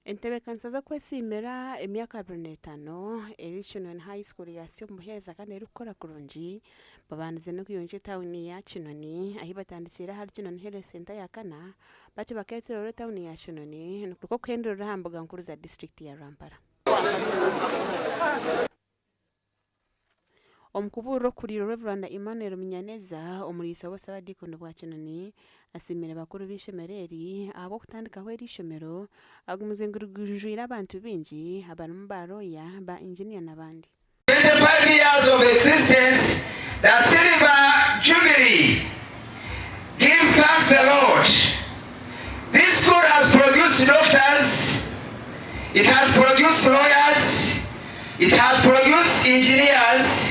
Entebeekanisa z'okwesiimira emyaka 25 eri Kinoni High School yaasya omu buheereza kandi erikukora kurungi babandize n'okuyonja etauni ya Kinoni ahi batandikiire ahari Kinoni Health Centre ya kana batyo bakeetoorora etauni ya Kinoni nikwo kuhenderera aha mbuga nkuru za disiturikiti ya Rwampara. Omu kubuurira okuriire Rev. Emmanuel Munyaneza, omuriisa w'obusabadiikoni bwa Kinoni, asiimire bakuru b'eishomero eri ahabw'okutandikaho eri ishomero agumize ngu rigunjwire abantu baingi abarimu ba looya, ba inginiya n'abandi. 25 years of existence, the silver jubilee. Give thanks the Lord. This school has produced doctors, it has produced lawyers, it has produced engineers.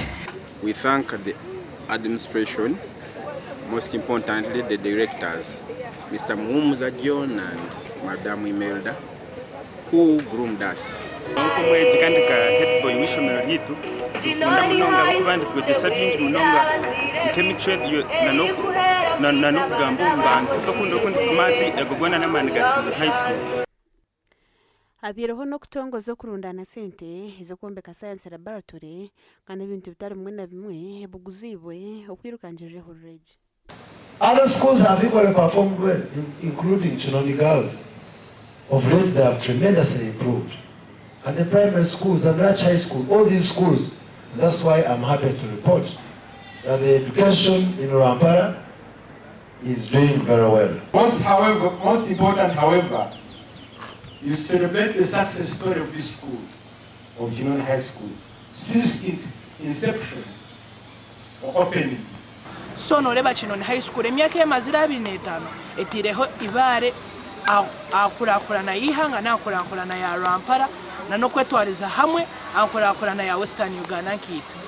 We thank the administration, most importantly the directors, Mr. Muhumuza John and Madam Imelda, who groomed us. Nk'omwegi kandi nka headboy w'eishomero ryaitu, nitukunda munonga ahabw'okuba nitwegyesa bingi munonga nk'emicwe n'okugamba omu bantu. Tokunda oku ndi smart, ago goona n'amaani ga Kinoni High School. Habaireho n'okutongoza okurundaana sente ez'okwombeka Science Laboratory kandi ebintu bitari bimwe na bimwe biguziibwe okwirukangirira ehururu egi. Other schools have equally performed well including Kinoni Girls, of late they have tremendously improved and the primary schools and Larch High School, all these schools and that's why I'm happy to report that the education in Rwampara is doing very well. Most however, most important however, is to celebrate the success story of this school, of Kinoni High School, since its inception or opening. So noreeba Kinoni High School emyaka emazire 25 eteireho eibaare aha nkurakurana y'eihanga n'aha nkurakurana ya Rwampara na n'okwetwariza hamwe aha nkurakurana ya Western Uganda nkaitwe.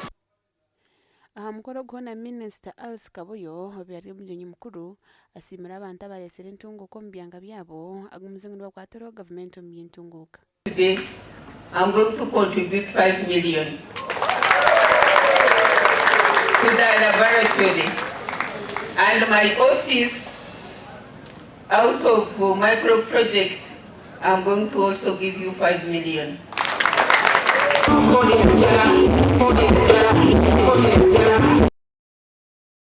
Aha mukoro ogu hoona Minisita Alice Kabuyo obaire ari omugyenyi mukuru asiimire abantu abareetsire entunguuka omu byanga byabo agumize ngu nibakwatiraho gavumenti omu by'entunguuka. Today I'm going to contribute 5 million to the laboratory and my office out of micro project I'm going to also give you 5 million.